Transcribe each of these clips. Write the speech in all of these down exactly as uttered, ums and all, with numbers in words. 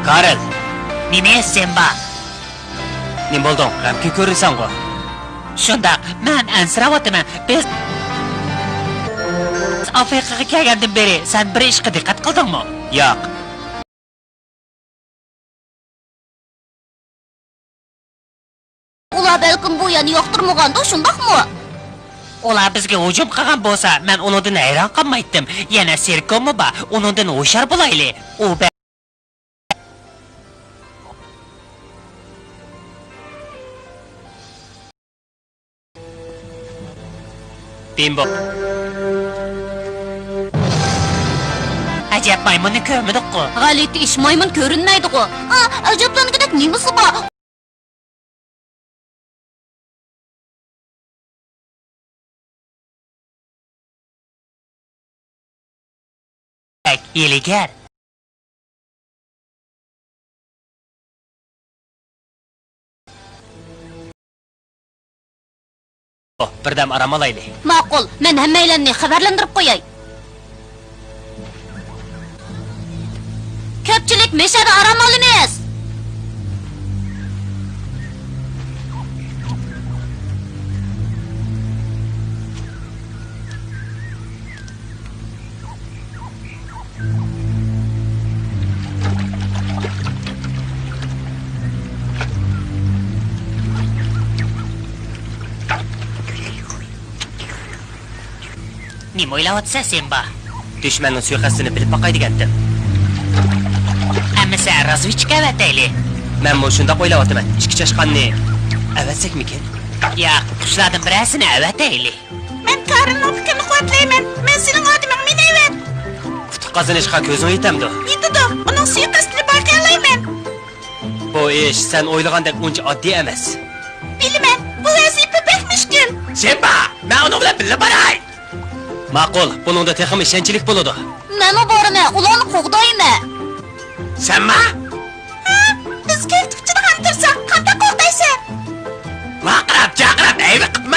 كارل! نېمە، سىمبا؟ نېمە بولدۇڭ؟ غەمكىن كۆرۈنسەڭغۇ؟ شۇنداق، مەن ئەنسىرەۋاتىمەن. بىز ئافرىقىغا كەلگەندىن بېرى سەن بىر ئىشقا دىققەت قىلدىڭمۇ؟ ياق. ئۇلار بەلكىم بۇ يەرنى ياقتۇرمىغاندۇ، شۇنداقمۇ؟ ئۇلار بىزگە ھۇجۇم قىلغان بولسا، مەن ئۇنىڭدىن ھەيران قالمايتتىم. يەنە سېركوممۇ بار، ئۇنىڭدىن ھوشيار بولايلى. ئۇ بە- بىمبو. ئەجەب، مايمۇننى كۆرمىدۇققۇ. غەلىتە ئىش، مايمۇن كۆرۈنمەيدىغۇ. ئا، ئەجەبلەنگۈدەك نېمىسى بار؟ ھىيلىگەر. بىردەم ئارام ئالايلى. ماقۇل، مەن ھەممەيلەننى خەۋەرلەندۈرۈپ قوياي. كۆپچىلىك، مەشەدە ئارام ئالىمىز. نېمە ئويلاۋاتىسەن، سىمبا؟ دۈشمەننىڭ سۇيىقەستىنى بىلىپ باقاي دېگەنتىم. ئەمىسە، رازۋېدچىكا ئەۋەتەيلى. مەنمۇ شۇنداق ئويلاۋاتىمەن. ئىككى چاشقاننى ئەۋەتسەكمىكىن؟ ياق، قۇشلاردىن بىرەرسىنى ئەۋەتەيلى. مەن كارلنىڭ پىكرىنى قۇۋۋەتلەيمەن. مەن سېنىڭ ئادىمىڭ، مېنى ئەۋەت. ئۇتۇق قازىنىشقا كۆزۈڭ يېتەمدۇ؟ يېتىدۇ. ئۇنىڭ سۇيىقەستىنى بايقىيالايمەن. بۇ ئىش سەن ئويلىغاندەك ئۇنچە ئاددىي ئەمەس. بىلىمەن، بۇ ۋەزىپە بەك مۈشكۈل. سىمبا، مەن ئۇنىڭ بىلەن بىللە باراي. ماقۇل، بۇنىڭدا تېخىمۇ ئىشەنچلىك بولىدۇ. مەنمۇ بارىمەن، ئۇلارنى قوغدايمەن. سەنمۇ؟ ھە، بىز كۆكتە ئۇچىدىغان تۇرساق، قانداق قوغدايسەن؟ ۋارقىراپ، جارقىراپ ھەيۋە قىلما.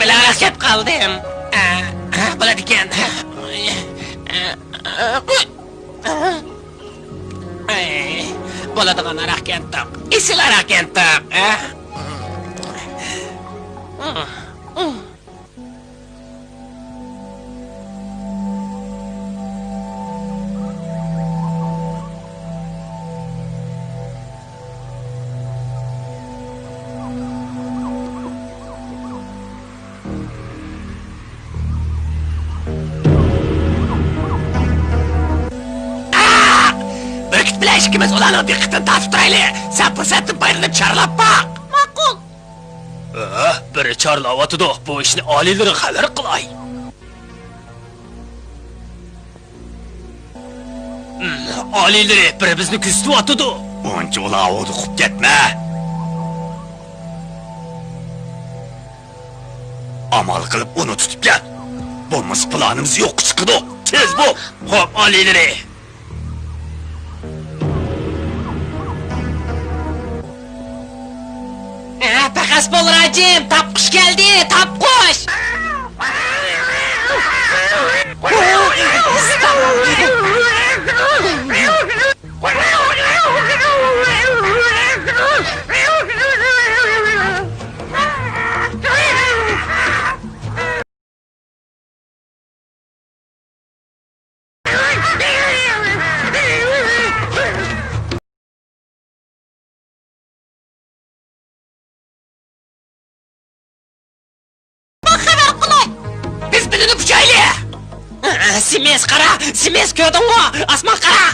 بىلەن كەپ قالدىم. ئە، ئە، بولىدىكەن. ئەي، بولىدىغان ھاراق كەنتۇق. ئېسىل ھاراق كەنتۇق. ئە؟ بۈركۈت بىلەن ئىككىمىز ئۇلارنىڭ دىققىتىنى تارتىپ تۇرايلى. سەن پۇرسەتتىن پايدىلىنىپ چارلاپ باق. ماقۇل. ئە، بىرى چارلاۋاتىدۇ. بۇ ئىشنى ئالىيلىرىغا خەۋەر قىلاي. ئالىيلىرى بىر بىزنى كۆزىتىۋاتىدۇ. ئۇنچە ئۇلاۋۇدا قوپۇپ كەتمە. ئامال قىلىپ ئۇنى تۇتۇپ كەل. بولمىسا پىلانىمىز يوققا چىقىدۇ. تېز بول. خوپ، ئالىيلىرى. ھە، پەخەس بول، راجىم! تاپقۇچ كەلدى، تاپقۇچ! خەۋەر قىلاي! بىز بىلىنىپ ئۇچايلى! سىمىس، قارا! سىمىس، كۆردۈڭمۇ؟ ئاسمانغا قارا!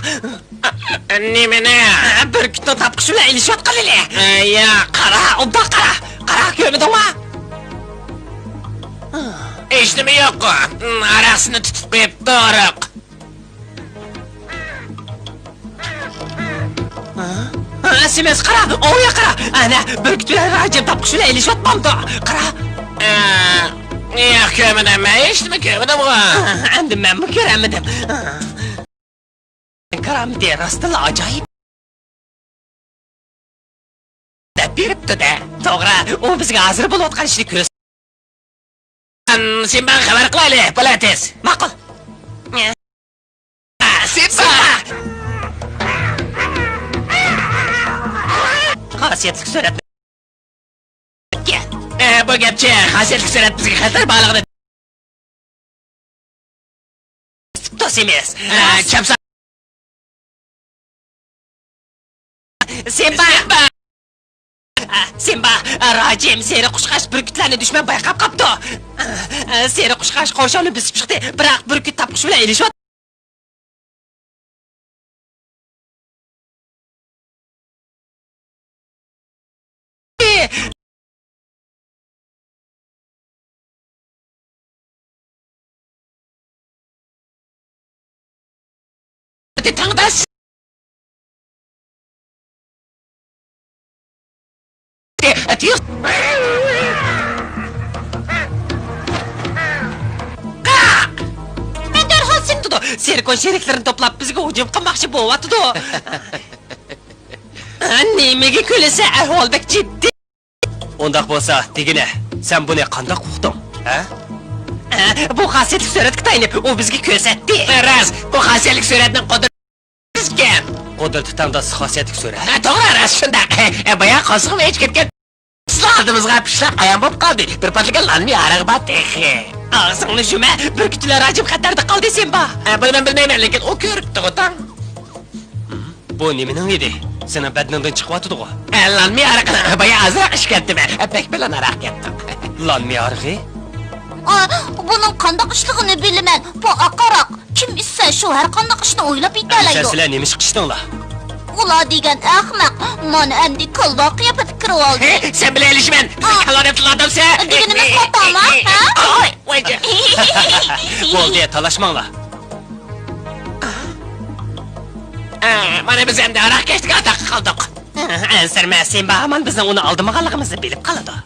نېمىنى؟ بۈركۈتنىڭ تاپقۇچى بىلەن ئېلىشىۋاتقىنىنى! ياق! قارا، ئوبدان قارا! قارا، كۆرمىدىڭمۇ؟ ھېچنېمە يوق! ھاراقسىنى تۇتۇپ قويۇپتۇ، ئارىق! ھە، سىمىس، قارا، ئوڭغا قارا. ئەنە، بۈركۈت بىلەن راجىم تاپقۇچ بىلەن ئېلىشىۋاتمامدۇ؟ قارا. ئە، ياق، كۆرمىدىم. مەن ھېچنېمە كۆرمىدىمغۇ. ئەمدى مەنمۇ كۆرەلمىدىم. كارامىتى راستتىنلا ئاجايىپ. دەپ بېرىپتۇ-دە. توغرا، ئۇ بىزگە ھازىر بولۇۋاتقان ئىشنى كۆرسەتتى. سىمباغا خەۋەر قىلايلى، بولە تېز. ماقۇل. سىمبا! خاسىيەتلىك سۈرەتنى. ئە، بۇ گەپچە، خاسىيەتلىك سۈرەت بىزگە خەتەر بارلىقىنى. توسىمىز. ئە، چاپسان. سىمبا! سىمبا! سىمبا! راجىم، سېرىق قۇشقاچ بۈركۈتلەرنى دۈشمەن بايقاپ قاپتۇ. سېرىق قۇشقاچ قورشاۋنى بېسىپ چىقتى، بىراق بۈركۈت تاپقۇچ بىلەن ئېلىشىۋاتىدۇ. تەڭداش. مەن دەرھال سېتىدۇ. سېركون شېرىكلىرىنى توپلاپ، بىزگە ھۇجۇم قىلماقچى بولۇۋاتىدۇ. نېمىگە كۈلىسە، ئەھۋال بەك جىددىي. ئۇنداق بولسا، دېگىنە، سەن بۇنى قانداق ئۇقتۇڭ، ھە؟ ئە، بۇ خاسىيەتلىك سۈرەتكە تايىنىپ، ئۇ بىزگە كۆرسەتتى. راست، بۇ خاسىيەتلىك سۈرەتنىڭ قۇدرىتى ئىكەن. قۇدرىتى تەڭداش خاسىيەتلىك سۈرەت. ھە، توغرا، راست شۇنداق. ئە، بايا قازىقىم ئۆچۈپ كەتكەن. ئىسلا ئالدىمىزغا پىششىق ئايان بولۇپ قالدى. بىر پارتلىگەن لانمى ھارىغى بار تېخى. ئاغزىڭنى يۇمە، بۈركۈت بىلەن راجىم خەتەردە قالدى، سىمبا. ئە، بۇنى مەن بىلمەيمەن، لېكىن ئۇ كۆرۈپتىغۇ تاڭ. بۇ نېمىنىڭ ھىدى؟ سېنىڭ بەدىنىڭدىن چىقىۋاتىدىغۇ؟ ئە، لانمى ھارىقىنى بايا ئازراق ئىچىپ كەتتىم. ئە، بەك بىلەن ھاراق كەتتىم. لانمى ھارىقى؟ ئا، بۇنىڭ قانداق ئىشلىقىنى بىلىمەن. بۇ ئاق ھاراق. كىم ئىچسە، شۇ ھەر قانداق ئىشنى ئويلاپ يېتەلەيدۇ. ئەمىسە سىلەر نېمە ئىش قىلدىڭلار؟ ئۇلار دېگەن ئەخمەق. مانا ئەمدى كالۋا قىياپىتىگە كىرىۋالدى. ھە، سەن بىلەن ئېلىشىمەن. ئا. كالۋا دەپ تىللاۋاتامسەن؟ دېگىنىمىز خاتامۇ؟ ھە؟ ئاي، ۋاي جان. بولدى، تالاشماڭلار. ئا، مانا بىز ئەمدى ھاراق كەشتىگە ئاتاققا قالدۇق. ئەنسىرىمە، سىمبا ھامان بىزنىڭ ئۇنى ئالدىمىغانلىقىمىزنى بىلىپ قالىدۇ.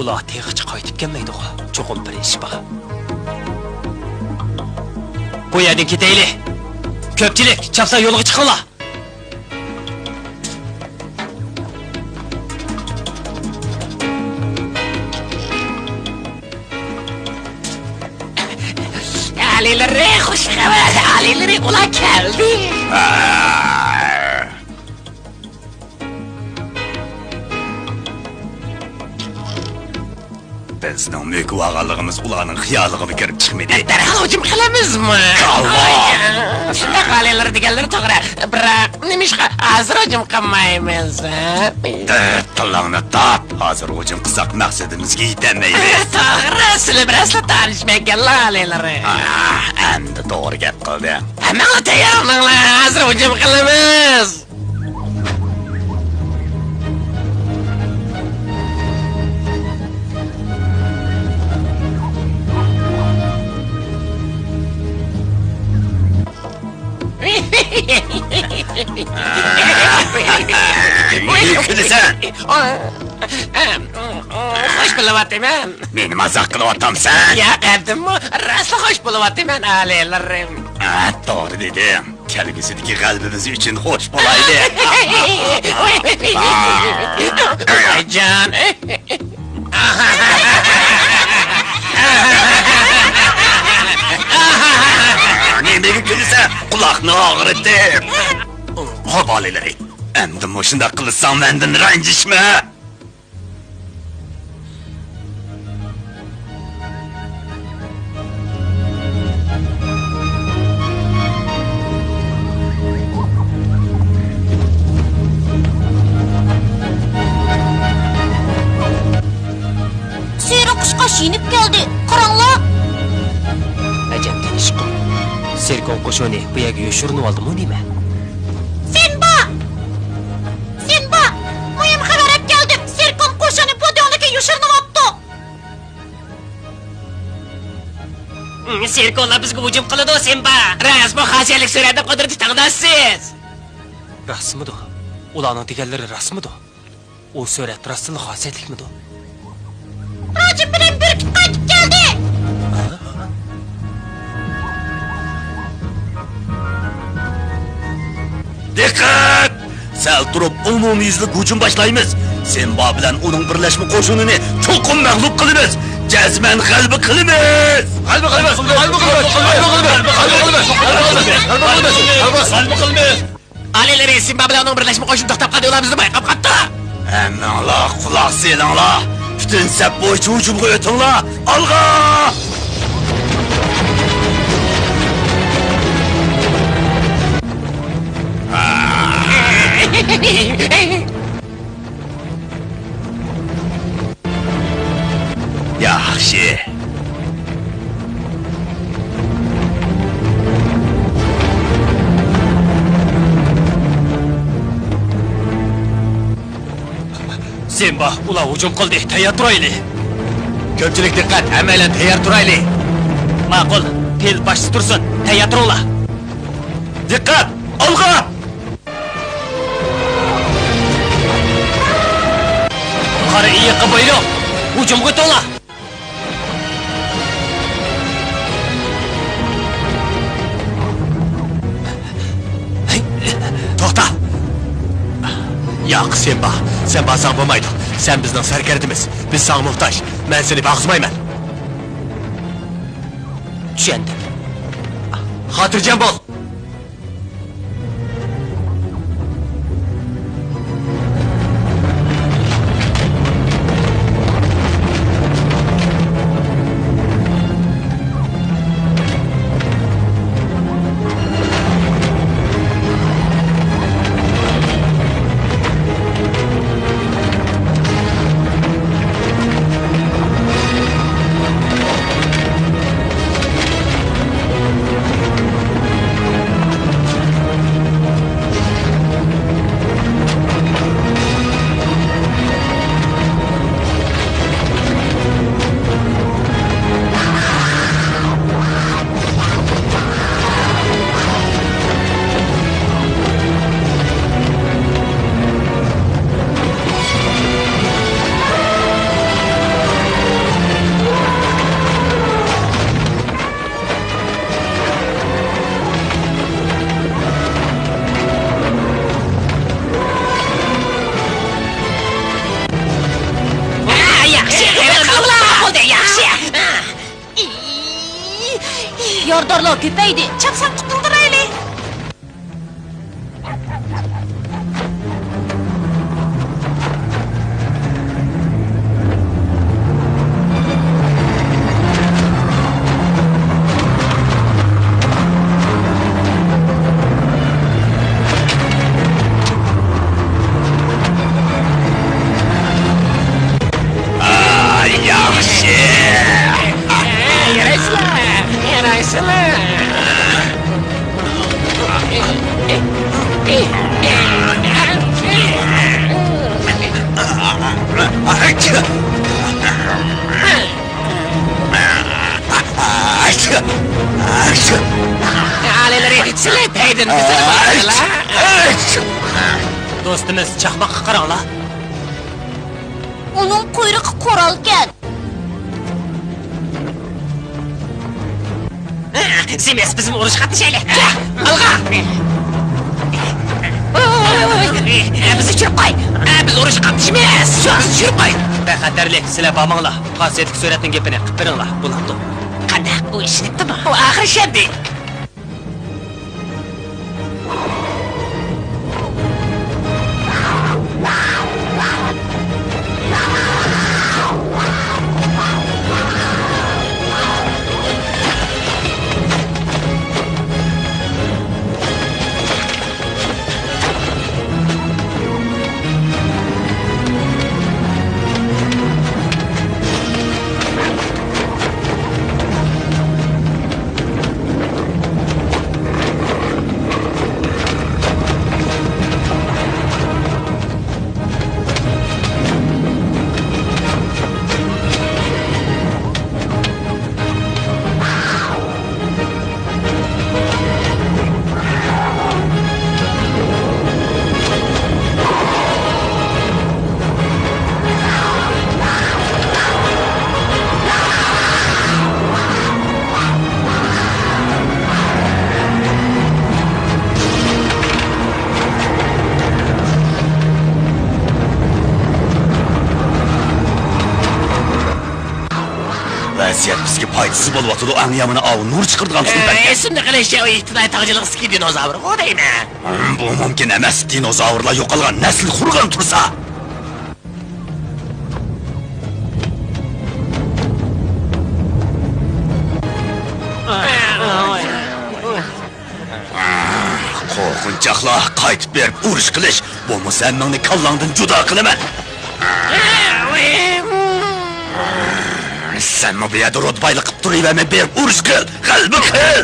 ئۇلار تېخىچە قايتىپ كەلمەيدىغۇ. چوقۇم بىر ئىش بار. بۇ يەردىن كېتەيلى. كۆپچىلىك، چاپسان يولغا چىقىڭلار. ئالىيلىرى، خۇش خەۋەر، ئالىيلىرى، ئۇلار كەلدى. بىزنىڭ مۆكۈۋالغانلىقىمىز ئۇلارنىڭ خىيالىغىمۇ كىرىپ چىقمىدى. دەرھال ھۇجۇم قىلىمىزمۇ؟ كاللا! شۇنداق، ئالىيلىرى دېگەنلىرى توغرا. بىراق، نېمىشقا ھازىر ھۇجۇم قىلمايمىز، ھە؟ تىت، تىلىڭنى تاپ! ھازىر ھۇجۇم قىلساق، مەقسىتىمىزگە يېتەلمەيمىز. توغرا، سىلەر بىلەن ئەسلا تانىشمىغانلا، ئالىيلىرى. ئاھ، ئەمدى توغرا گەپ قىلدىڭ. ھەممىڭلار تەييار بولۇڭلار، ھازىر ھۇجۇم قىلىمىز. نېمىگە كۈلىسەن؟ خوش بولۇۋاتىمەن. مېنى مازاق قىلىۋاتامسەن؟ ياق، ئەمدىمۇ راستلا خوش بولۇۋاتىمەن، ئالىيلىرىم. ھە، توغرا دېدىڭ. كەلگۈسىدىكى غەلىبىمىز ئۈچۈن خوش بولايلى. جان. نېمىگە كۈلىسەن؟ قۇلاقنى ئاغرىتىپ. خوپ، ئالىيلىرى. ئەمدى مۇشۇنداق قىلساڭ مەندىن رەنجىشمە. سېرىق قۇشقاچ يېنىپ كەلدى، قاراڭلار! ئەجەب تىنچقۇ. سېركون قوشۇنى بۇ يەرگە يوشۇرۇنۇۋالدىمۇ نېمە؟ سىمبا! سىمبا! مۇھىم خەۋەر ئەپ كەلدىم. سېركون قوشۇنى بۇ دۆڭلۈككە يوشۇرۇنۇۋاپتۇ. سېركونلار بىزگە ھۇجۇم قىلىدۇ، سىمبا! راست، بۇ خاسىيەتلىك سۈرەتنىڭ قۇدرىتى تەڭداشسىز! راستمىدۇ؟ ئۇلارنىڭ دېگەنلىرى راستمىدۇ؟ ئۇ سۈرەت راستتىنلا خاسىيەتلىكمىدۇ؟ راجىم بىلەن بۈركۈت قايتىپ كەلدى! دىققەت! سەل تۇرۇپ ئومۇميۈزلۈك ھۇجۇم باشلايمىز. سىمبا بىلەن ئۇنىڭ بىرلەشمە قوشۇنىنى چوقۇم مەغلۇپ قىلىمىز. جەزمەن غەلىبە قىلىمىز! غەلىبە قىلىمىز! غەلىبە قىلىمىز! غەلىبە قىلىمىز! ئالىيلىرى، سىمبا بىلەن ئۇنىڭ بىرلەشمە قوشۇنى توختاپ قالدى، ئۇلار بىزنى بايقاپ قاپتۇ! ھەممىڭلار قۇلاق سېلىڭلار! پۈتۈن سەپ بويىچە ھۇجۇمغا ئۆتۈڭلار! ئالغا! ياخشى. سىمبا، ئۇلار ھۇجۇم قىلدى، تەييار تۇرايلى. كۆپچىلىك دىققەت، ھەممەيلەن تەييار تۇرايلى. ماقۇل، پىل باشتا تۇرسۇن، تەييار تۇرۇڭلار. دىققەت، ئالغا! قارا ئېيىققا بۇيرۇق! ھۇجۇمغا ئۆتۈڭلار! توختا! ياق، سىمبا، سەن بارساڭ بولمايدۇ. سەن بىزنىڭ سەركەردىمىز. بىز ساڭا موھتاج. مەن سېنى باغزىمايمەن. چۈشەندىم. خاتىرجەم بول! لو كۆپەيدى، چاپسان قۇتۇلدۇرايلى. ئاي، ياخشى. يارايسىلەر، يارايسىلەر. ئالىيلىرى سىلى پەيدىن بىزىر باقىلا. دوستىمىز چاقماققا قاراڭلار. ئۇنىڭ قۇيرۇقى قورالكەن. سىمىس، بىزمۇ ئۇرۇشقا قاتنىشايلى. ئالغا! بىزنى چۈشۈرۈپ قوي! بىز ئۇرۇشقا قاتنىشىمىز! شۇ، بىزنى چۈشۈرۈپ قوي! بىخەتەرلىك، سىلەر بارماڭلار. خاسىيەتلىك سۈرەتنىڭ گېپىنى قىلىپ بېرىڭلار، بولامدۇ؟ قانداق، ئۇ ئىشىنىپتىمۇ؟ ئۇ ئاخىرى ئىشەندى. ۋەزىيەت بىزگە پايدىسىز بولۇۋاتىدۇ، ئەڭ يامىنى ئاۋۇ نۇر چىقىرىدىغان سۇ ئە، پەككەن. ئېسىمدە قېلىشىچە، ئۇ ئىپتىدائىي تاغچىلىق سكى دىنوزاۋر غۇ دەيمەن. ھىم، بۇ مۇمكىن ئەمەس، دىنوزاۋرلار يوقالغان نەسىل قۇرغان تۇرسا. قورقۇنچاقلار، قايتىپ بېرىپ ئۇرۇش قىلىش، بولمىسا ھەممىڭنى كاللاڭدىن جۇدا قىلىمەن. سەنمۇ بۇ يەردە رۇتبايلىق قىلىپ تۇرۇۋەرمەي، بېرىپ ئۇرۇش قىل، غەلىبە قىل!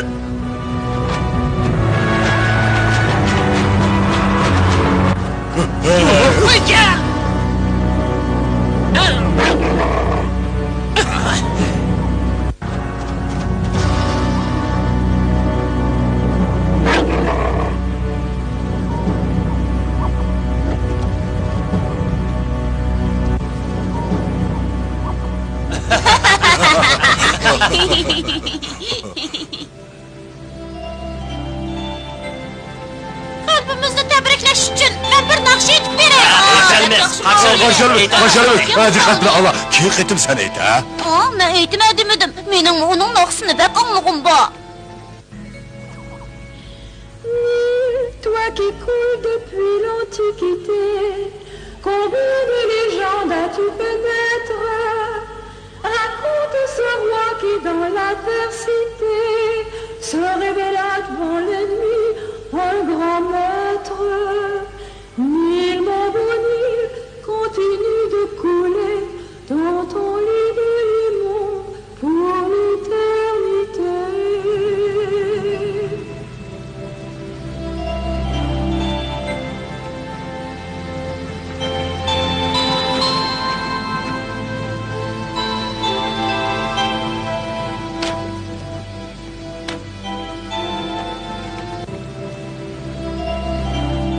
غەلىبىمىزنى تەبرىكلەش ئۈچۈن مەن بىر ناخشا ئېيتىپ بېرەي. ئېيتالمىز. قارشى ئالىمىز. قارشى ئالىمىز. ھە، دىققەت بىلەن ئاڭلا. كېيىن قېتىم سەن ئېيت، ھە؟ ئا، مەن ئېيتىمەن دېمىدىم. مېنىڭمۇ ئۇنىڭ ناخشىسىنى بەك ئاڭلىغۇم بار. Nil, toi qui coules depuis l'Antiquité, combien de légendes as-tu fait naître ? Raconte ce roi qui dans l'adversité se révéla devant l'ennemi un grand maître. Nil, mon beau Nil, continue de couler dans ton lit de limon pour l'éternité.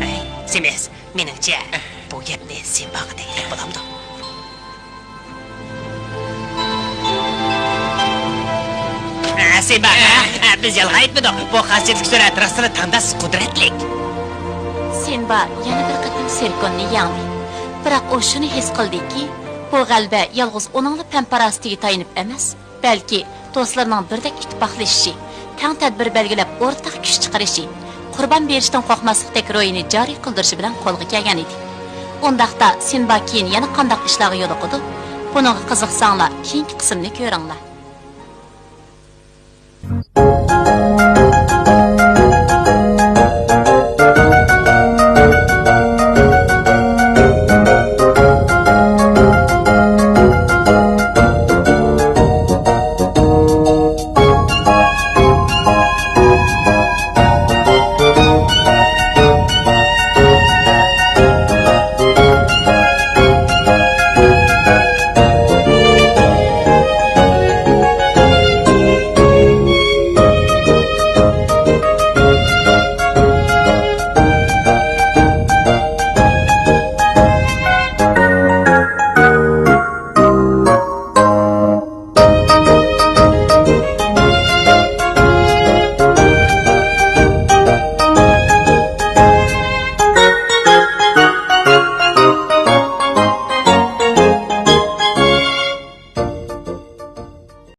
ئەي، سىمىس، مېنىڭچە، بۇ گەپنى سىمباغا دېگىلى بولامدۇ؟ ئە، سىمبا، ئە، ئە، بىز يالغان ئېيتمىدۇق. بۇ خاسىيەتلىك سۈرەت راستلا تەڭداس قۇدرەتلىك. سىمبا يەنە بىر قېتىم سىركوننى يەڭدى. بىراق ئۇ شۇنى ھېس قىلدىكى، بۇ غەلىبە يالغۇز ئۇنىڭلا پەم-پاراسىتىگە تايىنىپ ئەمەس، بەلكى دوستلىرىنىڭ بىردەك ئىتتىپاقلىشىشى، تەڭ تەدبىر بەلگىلەپ، ئورتاق كۈچ چىقىرىشى، قۇربان بېرىشتىن قورقماسلىقتەك روھىنى جارى قىلدۇرۇشى بىلەن قولغا كەلگەن ئىدى. ئۇنداقتا سىمبا كېيىن يەنە قانداق ئىشلارغا يولۇقىدۇ؟ بۇنىڭغا قىزىقساڭلار، كېيىنكى قىسىمنى كۆرۈڭلار.